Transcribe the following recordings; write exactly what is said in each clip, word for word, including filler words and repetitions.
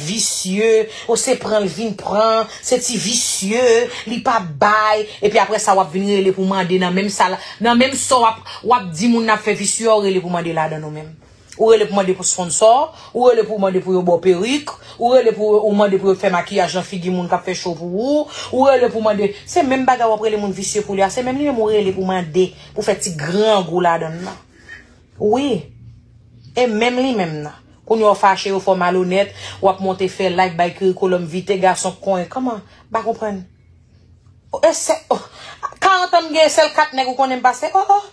visye, ou se pran l vin pran, se ti visye, li pa bay, epi apre sa w ap vin rele pou mande nan menm sa la, nan menm sa w ap, w ap di moun n ap fè visye a, w rele pou mande ladan nou menm. Ou rele pou mande pou sponsò, ou rele pou mande pou yo ba w perik, ou rele pou ou mande pou yo fè makiyaj nan figi moun k ap fè show pou ou, ou rele pou mande, se menm bagay w ap rele moun visye pou li a, se menm li menm ou rele pou mande, pou fè ti grangou ladan l nan. Wi. E menm li menm nan. Kounye a w fache, yo fè w malonèt, w ap monte fè live bay kirikolòm vite, gason konyen. Kòman? M pa konprann. Oh, e sè, oh, karant an m gen, sèl kat nèg ou konnen m pase. Oh, oh.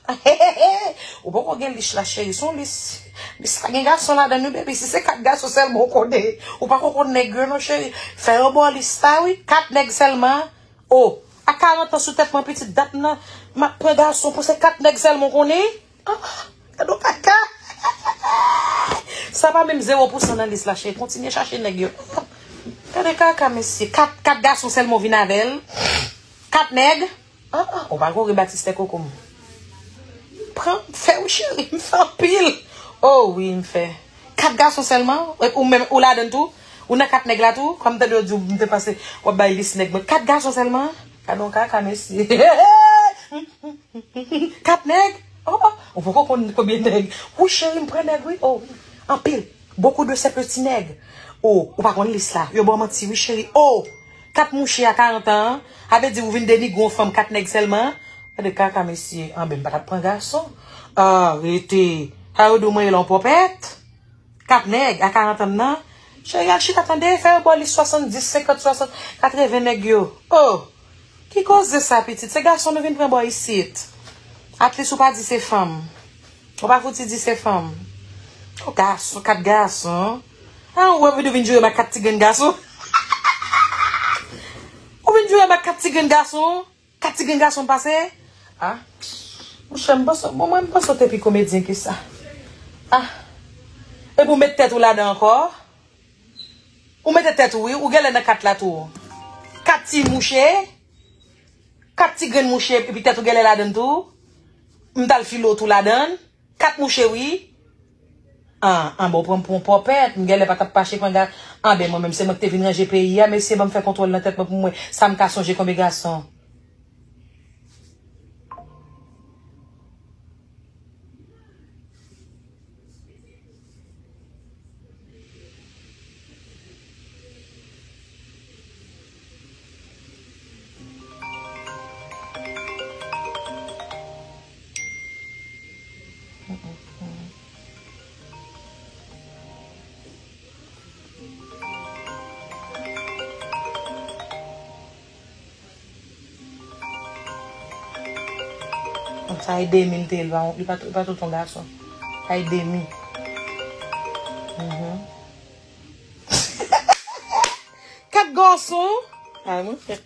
Ou poko gen lis la, cheri. Se yon lis. Lis la gen gason ladan l, wi, baby. Si se kat gason sèlman ou konnen, ou pako konn nèg yo, non, cheri. Fè yo ba w lis la, wi. Kat nèg sèlman. Oh, a karant an sou tèt mwen, pitit, dat nan, m ap pran gason pou se kat nèg sèlman ou konnen. Ah, gade yon kaka. Sa pa menm zewo pousan nan lis la, cheri. Kontinye chache nèg yo. Gade kaka, mesye. Kat, kat gason sèlman w vin avè l. Kat nèg. Ah, ah, ou pa ko rebatistè koko m. Pran, m fè wi, cheri. M fè anpil. Oh, wi, m fè. Kat gason sèlman? E ou menm, ou ladann tou? Ou nan kat nèg la tou? Kòm m tande yo di w, m te panse w ap bay lis nèg mwen. Kat gason sèlman? Gade yon kaka, mesye. Kat nèg? Oh, oh, ou poko konn konbyen nèg. Wi, cheri, m pran nèg, wi. Oh, wi. Anpil. Beaucoup de ces petits nèg. Oh, ou pa konn lis la. Yo ba w manti, wi, cheri. Oh, kat mouche a karant an. Sa vle di ou vin denigre yon fanm kat nèg sèlman. Gade kaka, mesye. Anben, m pa t ap pran gason. Ah, rete. Sa yo di w mwen la yon pòpèt. Kat nèg a karant an nan. Cheri, al chita tande, fè yo ba w lis swasanndis, senkant, swasant, katreven nèg yo. Oh! Ki koze sa, pitit? Se gason nou vin pran bò isit. At least ou pa di se fanm. Ou pa fouti di se fanm. Oh, gason, kat gason. Ah, ou wè, ou vin joure m ak kat ti grenn gason. Ou vin joure m ak kat ti grenn gason. Kat ti grenn gason pase? Ah. Monchè, m panse, bon, mwen, m panse w te pi komedyen ke sa. Ah. Epi w met tèt ou ladan ankò. Ou mete tèt ou, wi. Ou genlè nan kat la tou. Kat ti mouche. Kat ti grenn mouche, epi tèt ou genlè ladann tou. M t al file w tou ladann. Kat mouche, wi. An, an, bon, pran m pou yon pòpèt. M genlè pa t ap mache pran ga-, anben, mwen menm, se mwen ki te vin ranje peyi a, mesye, ban m fè kontwòl nan tèt mwen pou mwen. Sa m ka sonje konbyen gason. Sa e demi l te ye, li pa, li pa, li pa tout yon gason. Sa e demi. Mhm. Kat gason. Ay, mwen fè.